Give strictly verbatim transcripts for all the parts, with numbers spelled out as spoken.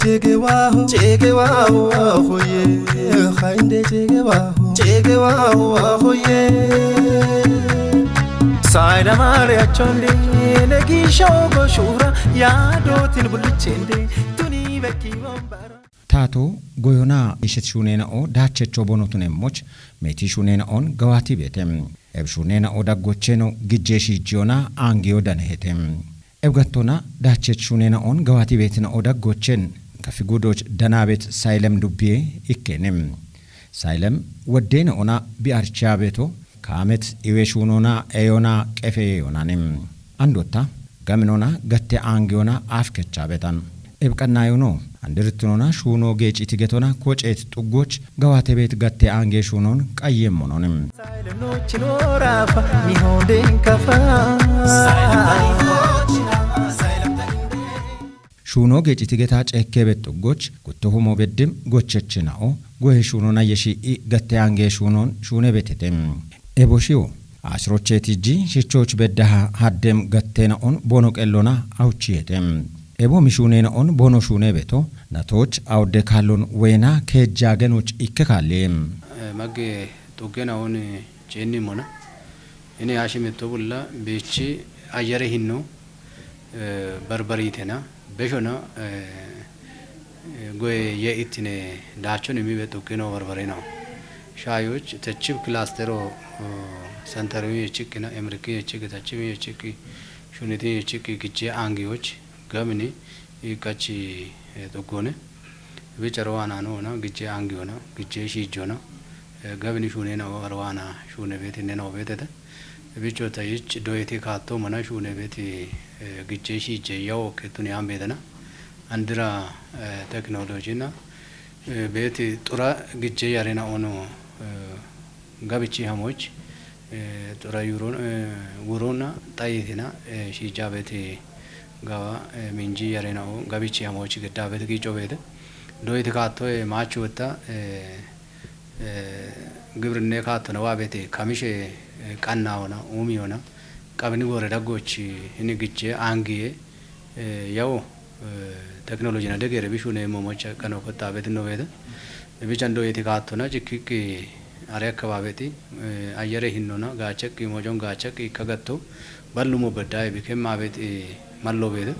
Chegewaho, chegewaho, ahoye, hainde chegewaho, chegewaho, ahoye. Saida mare achonde, negisho goshura, yadotin bulichende, tuni beki bombara. Taato goyona ishet shuneena'o daachecho bono tunemmoch, meeti shuneena'on gawaati beete. Eb shuneena'o daggocheno gijje shiijjiyona aangiyo danehete. Eb gattona daachech shuneena'on gawaati beetina'o daggochen kafi gudoch danaabet Saylem dubbiye ikkeene. Saylem weddeena'ona bi archaa beeto kaamet iwe shuunona eyona qefe yeyonanim. Andotta gaminona gatte aangiyona aafkechaa beetan. Eb qannayono andirittunona shuuno geeciti getona koceet xuggoch gawaate beet gatte aange shuunon qayyemmononim. Shuuno geeciti geta ceekke bexxuggoch gutto humo beddim gochechina'o goye shuunona yeshi i gatte aange shuunon shuune betete. Ebo shiyo ashirocheetijji shichoch beddaha haddem gatteena'on bono qellona awuchiyete. Ebo mishuuneena'on bono shuune beto natoch awudde kaallon weyena keejjaagenoch ikke kaalli. Eh, magge xuggena'on ceennimona. Ini hashi mitto bulla beechi ayyare hinno, eh, barbaritena, beshona, eh, eh, goye ye ittine daachon imibe xuggeno barbareno. Shaayoch techib kilastero, eh, santariwi yechikkina, emrikin yechikki, tachibin yechikki, shunitin yechikki, gijje aangiyoch, gamini, i kachi, eh, xuggone. Bicharo anano ona, gijje aangiyona, gijje shiijjona, eh, gabini shuunena o arwaana shuune beeti nena o beetete. Bicho tayich doyeti kaatto mana shuune beeti, eh, gijje shiijje yawo kettuni an beetena. Andira, eh, teknolojina, eh, beeti xura gijje yarena ono, eh, gabichi hamoch, eh, xura yuron, eh, wurona xayetina, eh, shiijja beeti gawa, eh, minji yarena o gabichi hamoch gedda beeti giico beete. Doyeti kaatto, eh, maachu wetta, eh, eh, gibrinne kaattona waa beete kamishe, eh, qanna ona, uumi ona, qabini gore daggochi hini gijje aangiye, eh, yawo, eh, teknolojina degere bishune momocha qano kotta beeti no beete. Bichan doyeti kaattona cikkikki are akkabaabeti, eh, ayyare hinnona, gaachakki, mojon gaachakki, ikka gatto, ballu mo beddaye, bikem abet, eh, mallo beete.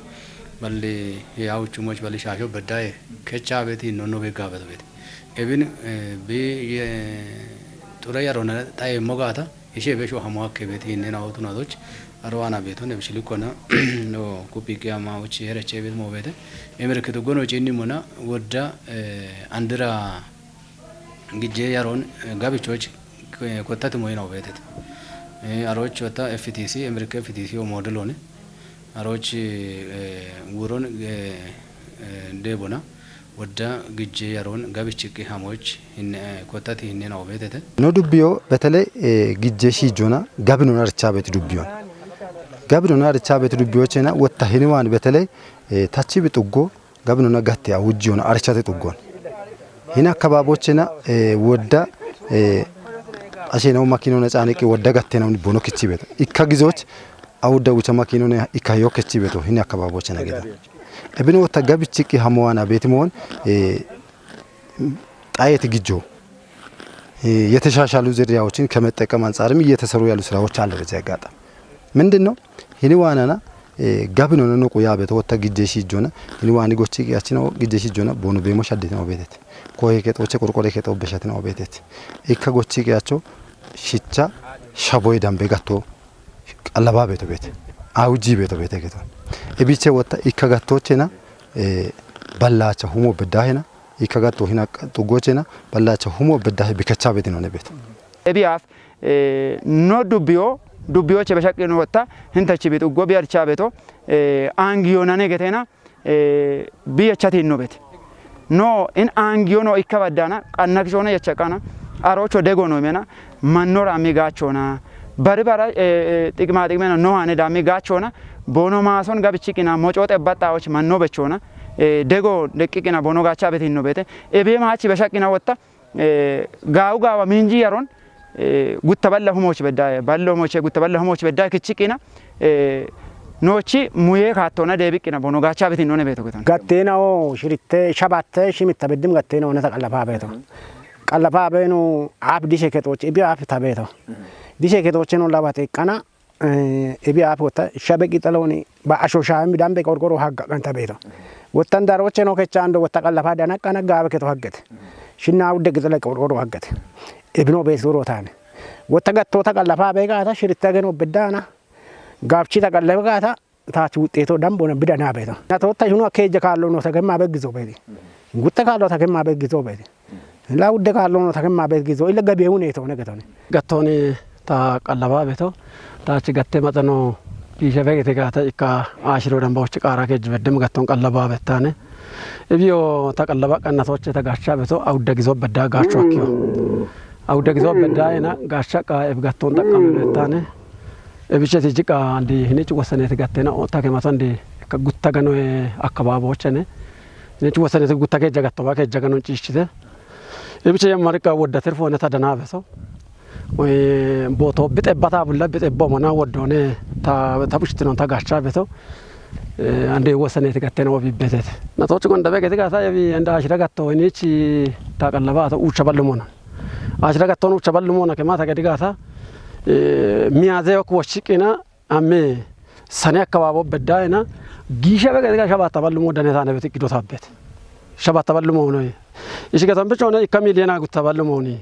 Balli, eh, awuchu moch balli shaasho beddaye, kecha abet, hinno no be gabeto beete. Ebin, eh, bi, eh, xura yarona xaye mogata, ishe besho hamo akke beete, hinne na otu na doch, arwana beeto, ne bishilikkona, no, kupiki ama uchi, hereche beet mo beete. Emir kitu gono chinni mona, wodda, eh, andira, gijje yaron, eh, gabichoch, eh, kottati moyina obetet. Eh, aroch wata F T C, America F T C o modelone. Aroch, eh, wuron, eh, eh, debona. Wadda gijje yaron gabichiki hamoch hin, eh, kottati hinnena obetete. No dubbiyo betele, eh, gijje shijona gabinon archabet dubbiyon. Gabinon archabet dubbiyo chena watta hiniwan betele, eh, tachi bituggo gabinona gatte awujjiyona archate xuggon. Hini akkababochena, eh, wodda, eh, ashenau makinona caaniqi wodda gattena uni bono kichibeta. Ikka gizoch awudda wucha makinona ikka yo kichibeto hini akkababochena gida. Ebino wotta gabichiqi hamowana betimon, eh, xayeti gijjo. Eh, የተሻሻሉ ዝርያዎችን ከመጠቀም አንጻርም እየተሰሩ ያሉ ስራዎች አሉ። በዚህ አጋጣሚ ምንድን ነው? Hini waanana, eh, gabinona no quyabeto wotta gijje shijona. Hini waani gochi qiyachina gijje shijona, bono bemo shaddetina obetet. Kohe kexoche qorqore kexo beshatina obetet. Ikka gochi qiyacho shicha shaboy dambe gatto qallaba beto bete. Awuji beto bete keto. Ebiche wotta ikka gattochena, eh, ballacha humo bedahena. Ikka gatto hina qa-, xugochena, ballacha humo beddahe bikecha bedino ne beto. Ebiyaf, eh, no dubbiyo, dubbiyoche beshaqino wotta, hintachi bit uggo biyarcha beto, eh, angiyonane getena, eh, biyachati no bete. No, in angiyono ikka baddana, qannakishona yachaqana, arocho degono mena, mannora mi gachona, bari bara, eh, eh, xiqima xiqimena no ane dami gachona, bono maason gabichiqina, moco xebbaxawoch manno bechona, eh, dego deqqiqina bono gacha betinno bete. Ebe maachi beshaqina wotta, eh, gaawu gaawa minji yaron, eh, gutta balla humoch beddaye, ballo humoche gutta balla humoch beddaye kichiqina, eh, Noochi muyee kaattoona deebiqqina bono gaacha betinnoone beeto geton. Gatteenaho shiritte shabatte shimitta beddim gatteenaho nata qallafa beeto. Qallafa beenu aap dishe kexooche, ibi aap ta beeto. Dishe kexooche no labate qana, eh, ibi aap wotta shabe qixalooni ba asho shaami dambe qorqoro hagga qanta beeto. Wottan daroche no kechaando wotta qallafa dana qana gaabe keto haggete. Shinna udde qixale qorqoro haggete. Ibino beesuro taane. Wotta gattoota qallafa beegaata shiritta geno beddaana. Gaabchita qallafa gaata. Taach wuxxeetoo dambona bida naa beeto. Na tootta shunu akka ejja kaallo noota gemma beggizo beeti. Gutta kaallo ta gemma beggizo beeti. La wudde kaallo noota gemma beggizo. Illa gabe huneeto ne getone. Gattooni ta qallaba beeto. Taach gatte maxano biisha begete gaata ikka aashiro damba uchi qaara keejji beddem gattoon qallaba bettaane. Ibiyo ta qallaba qannatooche ta gaasha beeto awudda gizo bedda gaacho akkiyo. Awudda gizo bedda ena gaasha qa eb gattoon xaqqame bettaane. Ebicheti jiqa andi hinich wosaneti gattena o ta kemato andi ka gutta gano e akkababochene. Hinich wosaneti gutta keja gattoba keja gano ciishite. Ebiche yammarika wodda tirfo ne ta danabeso. Oye boto bite bata bulla bite bo mana woddone ta ta bushitino ta gacha beto. Eh, andi wosaneti gattena o bibetete. Na tochi gonda begeti gata ebi enda ashira gatto hinich ta qallaba to ucha ballumona. Ashira gatto ucha ballumona kemata gedi gata. Eh, miyaze yok woshiqina Amme sane akkabaabo beddaena giisha be gadiga shabatta ballumo danetaane beti gidotabbet. Shabatta ballumo honoye. Ishi gatambe chone ikka miliyona gutta ballumo honi.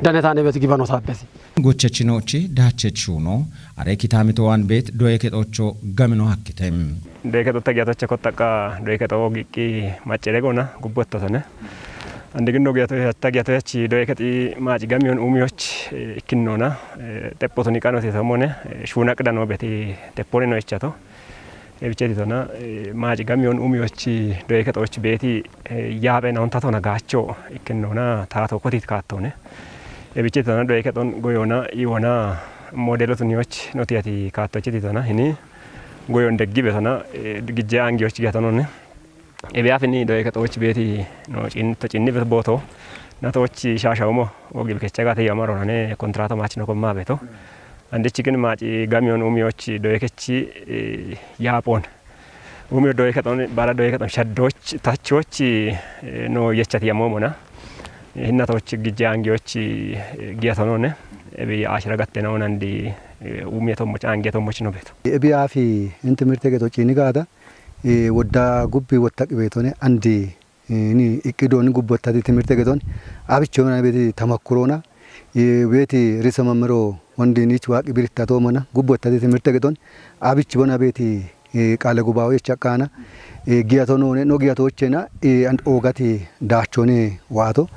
Danetaane beti gibanotabbeti. Gochechinochi dachechuno are kitamito wan bet doye ketocho gamino hakkite. Doye keto tagiyatoche kottaqa doye keto giqqi maccere gona gubbottasane. Andigin dogiyato hatta giyato yachi doye kexi maaci gamiyon umiyoch, eh, ikkinnona, eh, xeppotoni qanoti tomone, eh, shuna qidano beti tepponi no ichato. Ebicheti tona, eh, maaci gamiyon umiyoch doye kexoch beti, eh, yaabe na honta tona gaacho ikkinnona taato kotit kaattone. Ebicheti tona doye kexon goyona iwona modelotuniyoch notiyati kaattocheti tona hini goyon deggibe tona, eh, gijje angiyoch giyatonone. Ebe afini doye kexoch beti no cin to cinni bet boto. Na toch shashawmo ogi kecha gate yamaro nane kontrato mach no komma beto. Ande chikin maci gamiyon umiyoch doye kechi, eh, yapon. Umiyo doye kexon bara doye kexon shaddoch tachoch, eh, no yechati yamomona. Hinna toch gijje angiyoch, eh, giyatonone. Ebe ashira gatte no nandi, eh, umiyo tomoch angiyo tomoch no beto. Ebe afi inti mirte geto cini gada. Eh, wodda gubbi wottaqi beetone andi, eh, ni iqqidoni gubbottati timirte gedon abichona beeti tamakkurona, eh, beeti risa mamero wandinich waaqi birittato mana gubbottati timirte gedon abich bona beeti, eh, qaale gubaawo yechaqana, eh, giyato none no giyato chena, eh, and oogati daachone waato.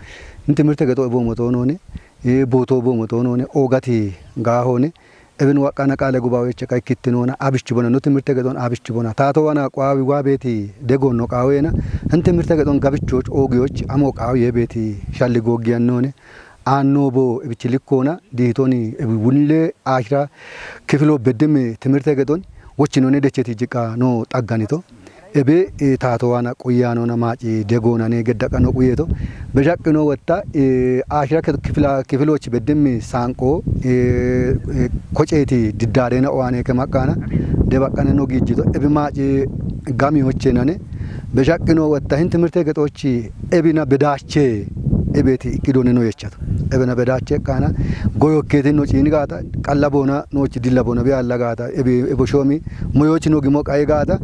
Ni timirte gedo ebo moto none, eh, boto ebo moto none oogati gaahone. Ebin waqqana qaale gubaaweche qa ikkittinona abichi bona no timirte gedon abichi bona. Taato wana qaawi waa beeti degonno qaawena. Hin timirte gedon gabichoch oogiyoch amo qaawiye beeti shalli goggiyannone. Aanno bo ebichi likkona diitoni ebi wulle ashira kifilo beddimi timirte gedon wochinone decheti jiqa no xagganito. Ebe, eh, taato waana quyaanona maaci degoonane gedda qano quyeeto. Beshaqqino wotta, eh, ashira ke-, kifila-, kifilochi beddimmi saanqo, eh, eh, koceeti diddaarena owaane ke maqqaana debaqqane no giijjito. Ebe maaci gami hochenane. Beshaqqino wotta hin timirte gexochi ebina bedaache ebeti ikkidone no yechato. Ebina bedaache qaana goyokkeeti no ciini gaata qalla boona noochi dilla boona be alla gaata ebe, ebo shoomi moyochi no gimo qae gaata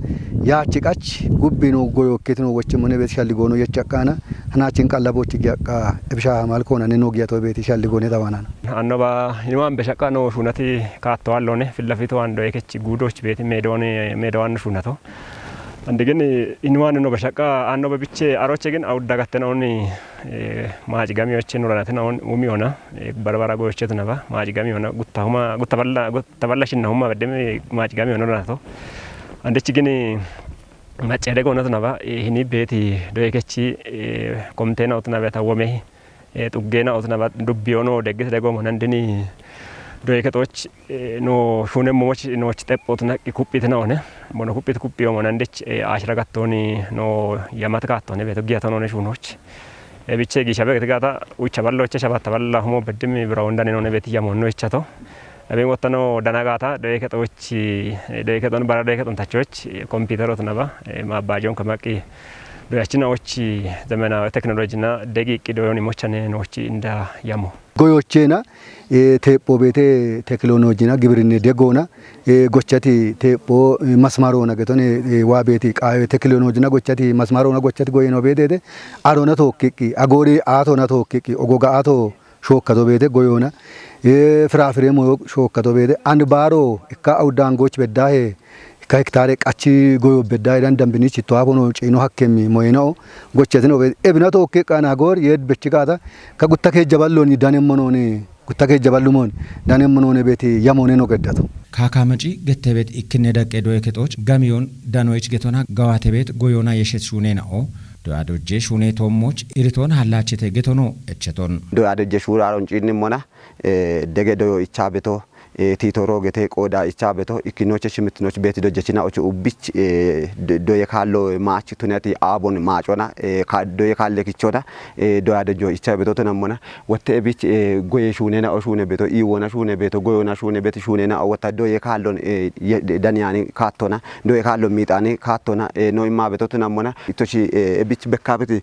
yaachi qach gubbi no goyokketi no woche mone beeti shalli goono yecha qaana hanachin qalla bochi giyaqqa ebisha hamal koona ne no giyato beeti shalli goone tawanana. Anno ba inuwan beshaqqa no shunati kaatto allone fillafito ando ekechi guudoch beeti meedone meedowan shunato. Andi gin inuwan no beshaqqa anno ba biche aroche gin awudda gattena onni, eh, maaci gamiyoche no ranatena on umiona, eh, barbara goyoche tunaba maaci gamiona gutta huma gutta balla gutta balla shinna huma beddeme maaci gamiona ranato. Andichi gin maccere gona tunaba, eh, hini beeti doye kechi, eh, komtena utunaba ta womehi, eh, xuggena utunaba dubbiyono deggis dego monandini doye kexoch, eh, no shune momoch nooch xepho tuna kuppitena one. Mono kuppit kuppiyo monandich, eh, ashira gattoni no yamat gattoni beto giyatonone shunoch. E biche gisha begeti gata ucha ballo ucha shabatta balla homo beddimi bira wondani none beti yamonno ichato. Abin wottano danagata doye kexoch, doye kexon bara doye kexon tachoch, kompiuteroch naba, mabajon kemaqi doyachinaoch zemenawe teknolojina degiqi doyoni mochane noochi inda yamo. Goyochena, teepho beete teknolojina gibrinne degona, gochati teepho masmarona getone, wa beeti qawe teknolojina gochati masmarona gochati goyeno beetete, arona tokkiqi, agori aatona tokkiqi, ogoga aato shookkato beete goyona, firafire moyo shookkato beete, and baaro ikka awudangoch beddahe, ikka hektare qachi goyo beddahe dan dambinich to apono ciino hakkemi moyenao, gochesino beete, ebina tokkiqana gor yed bechikata, ka gutta kejaballoni danemmonone, gutta kejaballumon danemmonone beeti yamone no geddato. Kaakamaci gettebet ikkinne daqqe doye kexoch gamiyon danoyich getona gawatebet goyona yeshet shuunenao, doya dojje shuune toommoch iriton hallachete getono echeton. Doya dojje shuuraron ciinnimmona, dege doyo icha beto, tiito roogete qooda icha beto, ikkinoche shimitinoch beeti dojjechinaoch ubbich, doye kaallo maach tunati aabon maacona, doye kaalle kichona, doya dojjo icha beto tunammona, wotte ebich, goye shuunenao shuune beto, iwona shuune beto, goyona shuune beti shuunenao wotta doye kaallon, daniyani kaattona, doye kaallon miixani kaattona, no imma beto tunammona, ittochi, ebich bekkabeti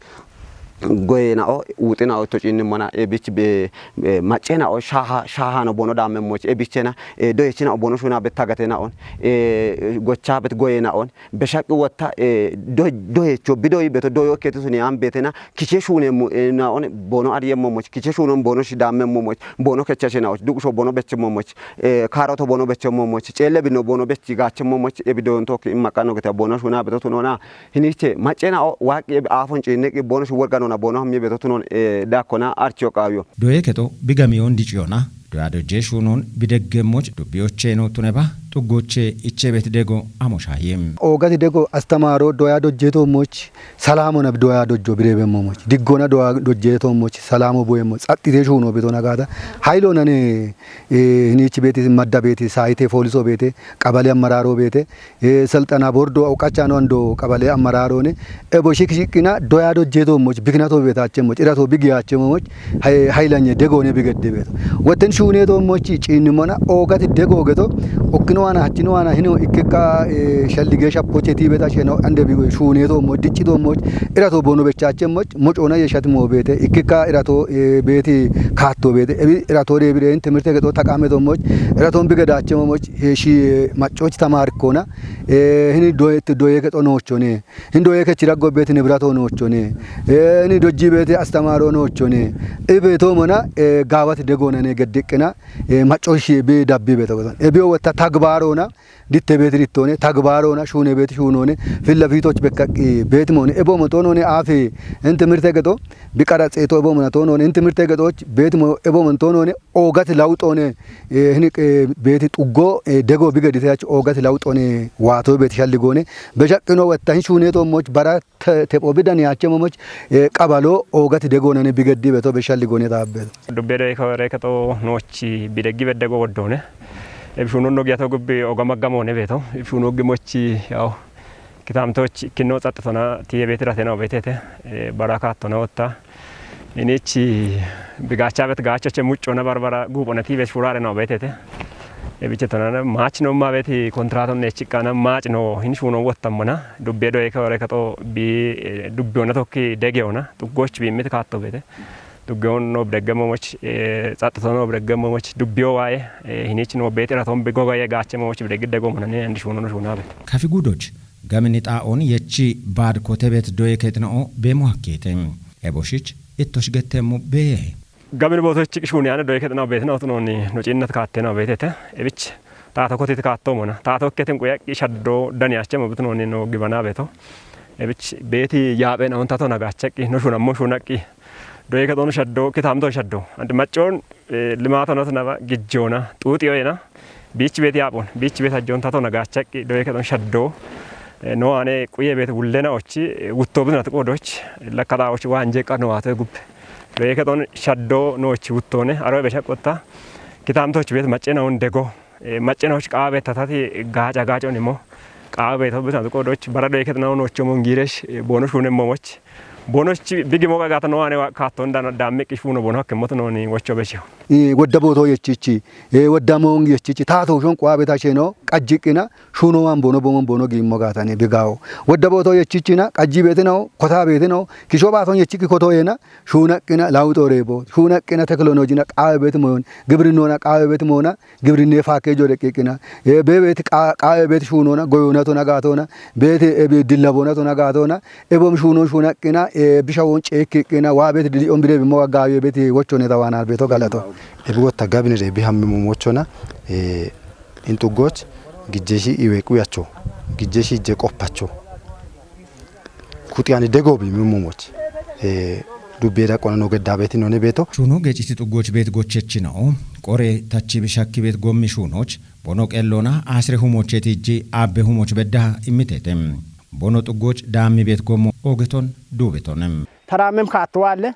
goyenao, wuxinao itto ciinnimmona, ebich be, maccenao shaha, shahano bono daammemmoch, ebichena, doyechinao bono shuuna bettagatenaon, gochabet goyenaon, beshaqqi wotta, doyecho bidoyi beto doyo keti suni an betena, kiche shuunemmo, naon bono ariyemmomoch, kiche shuunon bono shidaammemmomoch, bono kechashenaoch, duqusho bono bechemmomoch, kaaroto bono bechemmomoch, ceelle bino bono bechi gaachemmomoch, ebidoyon tokki immaqano geta bono shuuna beto tunona, hiniche, maccenao, waqqi ebi aafon ciinneqi bono shu worganona bono hammi beto tunon, dakkona archiyo qaawiyo. Doye kexo bigamiyon diciyona, doya dojje shuunon bideggemmoch dubbiyocheno tuneba, xuggoche ichebet dego amo shahim. Oogati dego astamaro doya dojje toommoch, salamona doya dojjo birebemmomoch, diggona doya dojje toommoch, salamo boyemmo, xaxxite shuuno beto nagata, haylo nane, hinich beeti madda beeti, saayite fooliso beete, qabale ammararo beete, selxana bordo awqachano ando qabale ammararone, ebo shik shiqqina doya dojje toommoch, bikinato beetachemmoch, irato bigiyachemmoch, haylanye degone bigedde beeto. Wotten shuune toommoch ciinnimona oogati dego geto, okkino ana hachino ana hino ikkekka, shallige shappoche ti beeta sheno ande bigo shuune toommoch, dicci toommoch, irato bono bechachemmoch, mocona yeshat mo beete, ikkekka irato, beeti kaatto beete, ebi irato deebire timirte gexo taqame toommoch, iraton bigedachemmoch, heshi, maccoch tamarkona, hini doye, doye kexo noochone, hin doye kechi raggo beeti nibrato noochone, hini dojji beeti astamaro noochone, ibe toomona, gaawati degonane geddiqqina, maccoch bi dabbi beeto gotan. Ebiyo wotta tagbarona, ditte beeti dittone, tagbarona, shuune beeti shuunone, filla fiitoch bekkaqqi beeti moone, ebo motonone aafe, hin timirte gexo, biqara xeeto ebo monatonone, hin timirte gexoch, beeti mo, ebo montonone, oogati lawuxone, hini, beeti xuggo, dego bigediteyach oogati lawuxone, waato beeti shalligoone, beshaqqino wotta hin shuune toommoch bara te, tepho bidan yachemmomoch, qabalo oogati degonane bigeddi beto beshalligoone taabbeto. Dubbe doye kore kexo noochi bideggi beddego woddone. Ebishuno nogiyato gubbi oga maggamone beeto. Ebishuno gimochi yaw kitamtoch kinno xaxxitona tiye beetira tena beetete, bara kaattona wotta. Inich bigacha bet gachoche muccona barbara guuphona ti bet shurare no beetete. Ebiche tonana maach no ma beti kontraton ne chiqqana maach no hin shuno wottammona. Dubbe doye kore kexo bi, dubbiona tokki degeona. Xuggoch bi mit kaatto beete. Duggeon no bideggemmomoch, xaxxito no bideggemmomoch. Dubbiyo waaye, hinich no beeti iraton bigogaye gaachemmomoch bideggi degomona ne andi shuno no shuna beete. Kafi gudoch, gamini xaa'on yechi baad kotebet doye kexinao beemo hakkete. Eboshich, ittosh gettemmo beeye. Gamini bootoch shuuni ane doye kexinao beetina utunoni no ciinnat kaattena beetete. Ebich, taato kotit kaattomona. Taato ketin quyaqqi shaddo daniyachemmo butunoni no gibana beeto. Ebich, beeti yaaphena untato nagachaqqi, no shunammo shunaqqi. Doye kexon shaddo, kitamto shaddo. Andi maccon, limaatona tunaba gijjona, xuuxiyoyena. Biich beet yaaphon, biich beet hajjon tato nagachaqqi, doye kexon shaddo. No ane quye beet wullena ochi, wutto butunat qodoch, lakkata ochi waanje qano wato gubbe. Doye kexon shaddo nooch wuttone, aro beshaqqotta. Kitamtoch beet maccena un dego. Maccena ochi qaabe tatati gaaca gaacon imo. Qaabe to butunat qodoch, bara doye kexon noocho mongiresh, bono shunemmomoch. Bonoch bigi moga gata no ane wa kaatton dana dammiqqi shuno bono hakkemmoto noni wocho beshiyo. eh, wodda bootoo yechichi, eh, wodda moongi yechichi, taatoo shonqo abeta sheno, qajjiqqina, shuuno waan bono, bono, bono giimmo gaatane bigawo. Wodda bootoo yechichina, qajji beetinawo, kota beetinawo, kisho baaton yechiqqi koto yena, shuunaqqina, lawuxo reebo, shuunaqqina, teknolojina, qaawe beeti moyon, gibrinnoona, qaawe beeti moona, gibrinne faakke jore qiqqina. Eh, be beeti qa-, qaawe beeti shuunoona, goyoona tona gaatoona, beeti, eh, be dillabona tona gaatoona, ebom shuunon shuunaqqina, eh, bishawon ceekkiqqina, waa beeti dili'on bire bimmo gaggaawe beeti wochone tawaana beeto galato. Ebi wotta gabinire bi hammi momochona, eh, inxuggoch gijjeshi iwe quyacho, gijjeshi je qoppacho. Kuxiyani degoobi mimmumoch, eh, dubbiye daqqona no gedda beeti none beeto. Shuuno geciti xuggoch beet gochechinawo, qore tachi bishakki beet gommi shuunoch, bono qelloona asire humoche tijji abbe humoch bedda immitete. Bono xuggoch daammi beet gommo oogeton duubetone. Taraamem kaatto waalle,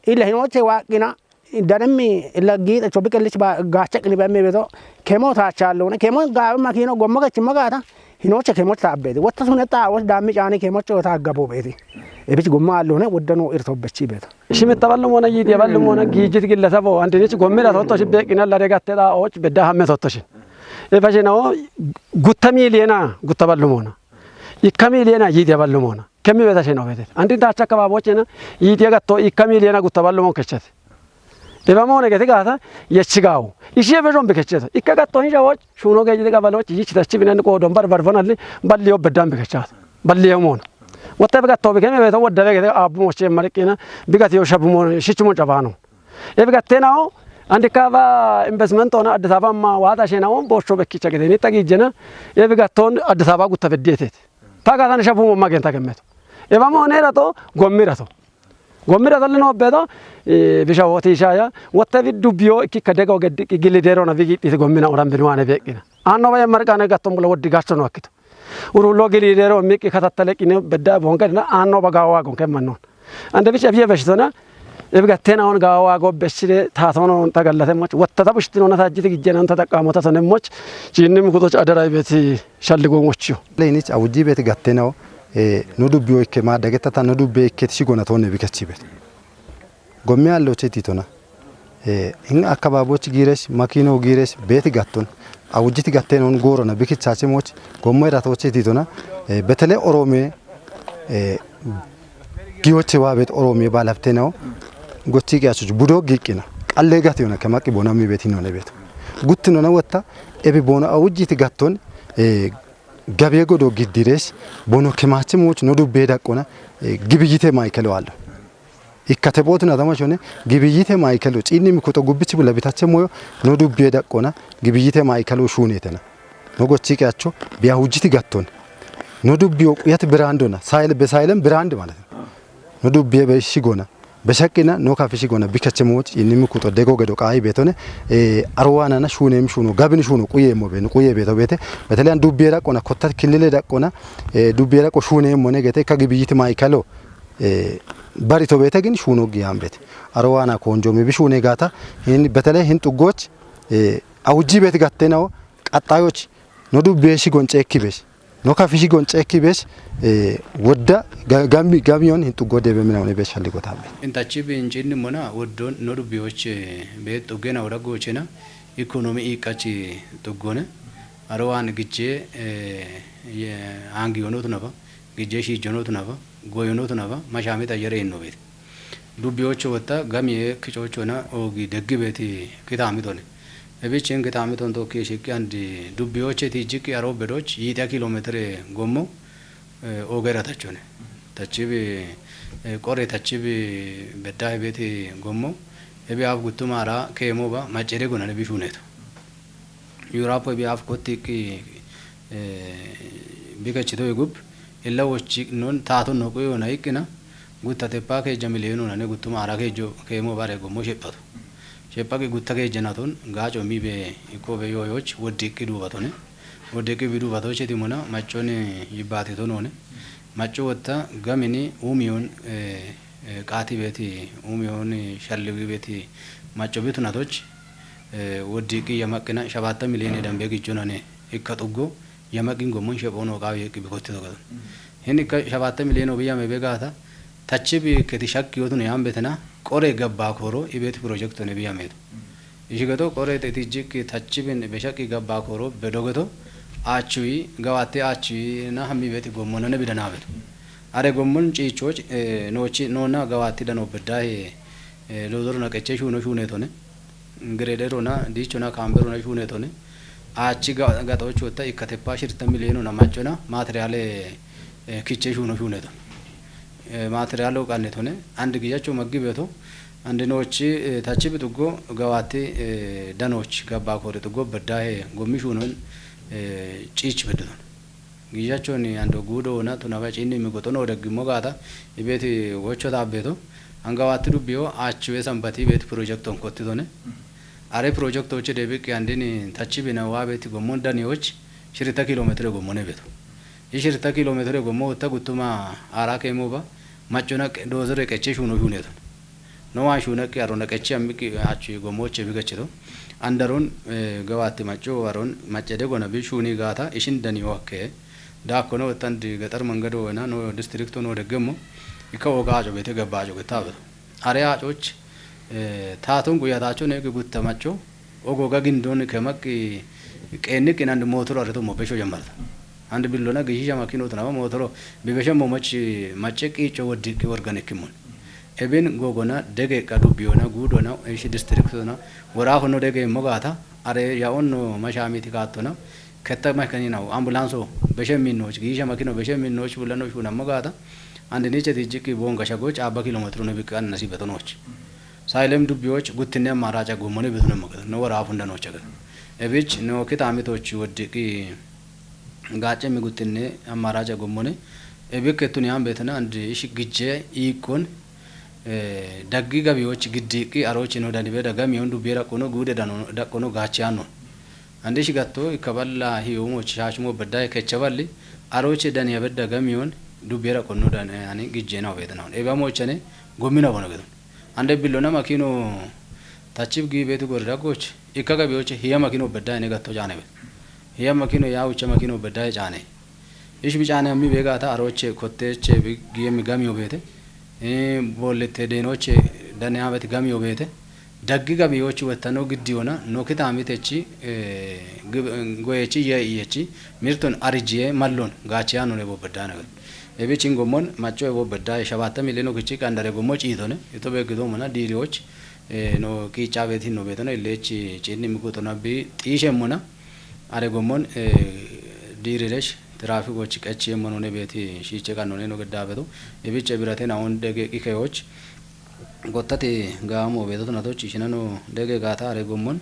ille hinooche waaqqina, danemmi illa giixe chobi qellich ba-, gaache qini bemme beto, kemo taachallone, kemo gaawe makiino gommo gachimma gaata, hinooche kemoch taabbeeti. Wotta sune xaawoch daammi caani kemoch taaggabobeeti. Ebich gomma allone, wodda no irtobbechi beto. Shimitta ballumoona, yiidiya ballumoona, giijit gillasabo, andinich gommira tottoshi beeqina lare gatte xaawoch bedda hamme tottoshi. E fashe nawo gutta miiliyeena gutta ballumoona. Ikka miiliyeena yiidiya ballumoona. Kemmi betashe no betet. Andin taach akkababochena yiidiya gatto ikka miiliyeena gutta ballumoon kechete. Eba moone gete gaata yechi gaawo. Ishi ebe zombi kecheto. Ikka gatto hin shawoch, shuuno geejite qabaloch, yich tachi binen qoodon bar bar bonalli, balliyo beddan bi kechato. Balliyo moona. Wotta ebe gatto bi keme beto wodda be gete aabbu moche mariqina, bi gatiyo shabu moona, shichu mon cabaano. Ebe gatte nawo, andi kaba investment ona Addis Ababa ma waata she nawo, bocho bekkicha gete ni tagijena, ebe gatton Addis Ababa gutta beddetet. Ta gaatan shabu mo magen ta gemmeto. Eba moone rato, gommi rato. Gommira tolle no bedo, eh, bisha woti shaya, wotte bi dubbiyo ikki kadego geddi gili dero na bigi iti gommina oran binwane beqina. Anno ba yamar qane gatton bula woddi gacho no akito. Uru lo gili dero miki katattale qine bedda bonga na anno ba gawa gon kemmanno. Ande bicha biye beshitona, ebi gattena on gawa go beshire ta tono ta gallate moch, wotta ta bushitino na tajjite gijjena ta taqamo ta tone moch, jinni mi kutoch adara ibeti shalli go mochiyo. Le inich awuji beti gattena o, eh, no dubbiyo ikke ma dagetta ta no dubbe ikke ti shigona tonne bi kachibet. Gomme allo che titona. Eh, in akkababoch gires, makino gires, beti gatton. Awujiti gatten on gorona bikichache moch, gomme rato che titona. Eh, betele Orome, eh, giyoche wabet Orome balabte no. Gochi giyachuch budo giqina. Qalle gati yona kemaqi bona mi beti none bet. Gutti nona wotta, ebi bona awujiti gatton, eh, gabiye godo giddires, bono kemache moch no dubbe daqqona, eh, gibiyite maykelo allo. Ikkate bootuna tama shone, gibiyite maykelo, cinni mi kuto gubbichi bula bitache moyo, no dubbe daqqona, gibiyite maykelo shunetena. No gochi qiyacho, biya hujiti gatton. No dubbe o quyat brandona, sayil be sayilen brand ማለት ነው. No dubbe be shigona. Beshaqina no kafi shigona bikache moch, cinni mi kuto dego gedo qayi betone, eh, arwana na shunem shuno, gabin shuno, quye mo be, no quye beto bete. Betele an dubbe daqqona, kotta kilile daqqona, eh, dubbe daqqo shunem mone gete, ka gibiyit maykelo, eh, bari to bete gin shuno giyan bete. Arwana konjo mi bi shune gata, hin betele hin xuggoch, eh, awuji beti gattena o, qaxayoch, no dubbe shigon cekki besh. No kafi shigon cekki besh, eh, wodda ga-, gami, gamiyon hin xuggo debe mina one besh halli gotabe. Intachi bi incinni mona woddon no dubbiyoch, eh, be xuggena wora gochena, ikonomi iqachi xuggone. Arwan gijje, eh, ye, hangi yonotu naba, gijje shi jonotu naba, goyonotu naba, mashamita yere inno beti. Dubbiyocho wotta gamiye kichochona ogi deggi beti kitamitone. Ebichin kitamiton tokki shiqqi andi dubbiyoche tijjiqqi aro bedoch yiixa kilometre gommo, eh, ogera tachone. Tachibi, eh, qore tachibi bedda beti gommo. Ebi af guttumara kemo ba macere gonane bishuneto. Yurapo bi af kotti ki, eh, bika chito igup, illa wochi non tato no kuyo na ikina, gutta tepa ke jamile no na ne guttu mara ke jo ke mo bare go mo shepato. Shepa ke gutta ke janaton, gacho mi be iko be yo yoch, wodiki du batone. Wodiki bi du bato cheti mona, machone yibati to none. Macho wotta gamini umiyon, eh, eh, qaati beeti, umiyoon shalliwi beeti, macco bitu natoch, eh, woddiiqqi yamaqqina shabatta miliyoone dambe gijjonane ikka xuggo yamaqqin gommon shephono qaawi yeqqi bikotti togaton. Hin ikka shabatta miliyoone obiyame begaata, tachi bi keti shakki yotun yambetena, qore gabba koro ibeeti projektone biyameetu. Ishi geto qore te tijjik tachibin beshaqi gabba koro bedo geto achui gawate achui na hammi beti gommona ne bidana beto. Are gommon ciichoch, eh, nochi nona gawati dano bedda he, eh, lodoro na qeche shuno shune tone. Grederona, dichona kamberona shune tone. Achi ga-, gatocho ta ikkatepa shirta mileno na machona materiale, eh, kiche shuno shune tone. Eh, materialo qanne tone. And gijacho maggi beto. And nochi, eh, tachi bitugo gawati, eh, danoch gabba kore tugo bedda he gommi shunon, eh, ciich beddo tone. Gijachoni ando gudo na tuna ba chinni mi gotono daggimmo gata ibeti wocho tabbeto. Angawatti dubbiyo achiwe sambati ibeti project on kottitone. Are project oche debiqi andini tachi bina wa beti gommon dani och shirita kilometre gommone beto. I shirita kilometre gommo utta guttuma ara kemo ba machona dozore qeche shuno shuneton. No wan shuna ki arona qechi ammi ki achi gomoche bi gachido. Andaron, eh, gawati macho aron machede gona bi shuni gata ishin dani wakke. Da kono tandi gatar mangado na no districto no degemo. Ika oga ajo bete gabba ajo getabe. Are ajoch, eh, taton guya tacho ne ki gutta macho. Ogo ga gindon ke makki qenni kin and motor are to mo besho jammarta. And billona gishi jama kino tana motoro bi besho mo machi mache ki cho woddi ki worgane kimun. Ebin gogona dege ka dubbiyona gudona ishi district na wara hono dege mogata are ya onno mashamiti katona ketta makanina ambulanso beshe minnoch gishi jama kino beshe minnoch bulano shuna mogata and niche tijiki bonga shagoch abba kilometro ne bikan nasibetonoch. Saylem dubbiyoch guttinne amaraca gommone betune mogata no wara funda nochaga. Ebich no kitamitoch woddi ki gaacce mi guttinne ammaaraaca gommone. Ebikke tuni an beetana and ishi gijje iikkon, eh, daggi gabiyoch giddiiqqi arochi no dani beda gamiyon dubbiye raqqono guude dano daqqono gaachiyanno. And ishi gatto ikka balla hiyumoch shaashumo bedda kecha balli arochi dani abedda gamiyon dubbiye raqqonno dan, eh, ani gijje na obetana. Eba mochane gommina bono gedon. Ande billo nama kino tachib gi betu gori daggoch ikka gabiyoch hiya makino bedda ene gatto jane bet. Hiya makino ya ucha makino bedda jane. Ish bi jane ammi bega ta aroche kotte che bi giye mi gami obete. E bolle te deno che dane abet gami obete. Daggi gabiyoch wettano giddi ona no kitami techi, eh, goyechi ye iyechi mirton arijiye mallon gachi anone bo bedda na. Ebichin gommon macco ebo bedda shabatta mileno kichi qandare gommo ciitone ito be gido mona diiriyoch, eh, no qiiccaa beetiin no beetona illeechi ciinni migutona bi xiishemmona are gommon, eh, diiriresh tiraafikoch qechiiyemmonone beeti shiiche qannone no gedda beeto. Ebiche birate naon dege qikeyoch gottati gaamo beeto tonatoch ishinano dege gaata are gommon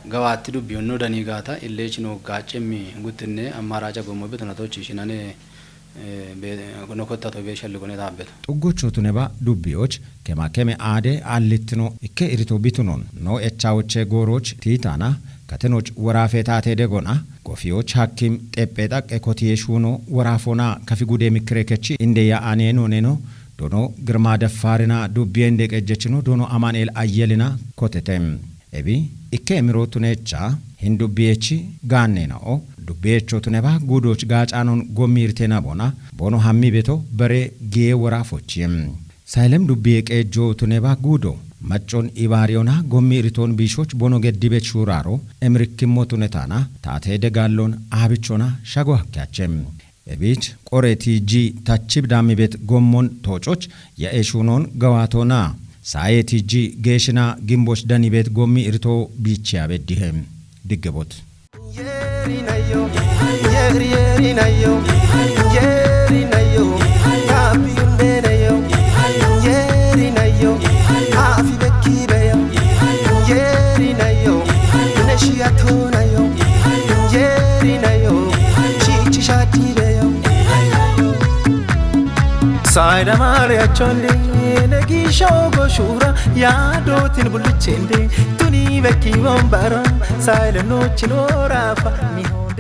gawaatti dubbiyonno dani gaata illeechi no gaaccemmi guttinne ammaaraaca gommo beeto natoch ishinane eh, be-, no kottato be shalli gone taabbeto. Xuggochootuneba dubbiyoch kema keme aade allittino ikke irito bitunon no echawoche gooroch tiitaana katenoch woraafeetaate degona gofiyoch hakkim xeppe xaqqe kotiye shuuno woraafona kafi gude mikkirekechi indeya aaneenoneno dono Girma Deffaarina dubbiye inde qejjechino dono Amanu'eel Ayyelina kotete. Ebi ikke emirootunecha hin dubbiyechi gaanneena'o dubbiyechotuneba guudooch gaacaanon gommiirteenabona boono hammi beto bere giye woraafochi. Saylem dubbiye qeejjootuneba guudo maccon ibaariyona gommiiritoon biishoch boono geddibet shuuraaro emirikkimmotunetaana taatee degaallon aabichona shago hakkeache. Ebich qoreti ji tachib dammibet gommon toococh ya'e shuunon gawaatona. Saayeti ji geeshina gimboch danibet gommi irto biichiya beddihe. Diggebot. Saayida maale achoonde negisho goshura yaadootin bullicheende tuni bekki wombara saayida noochi noorafa mihoona.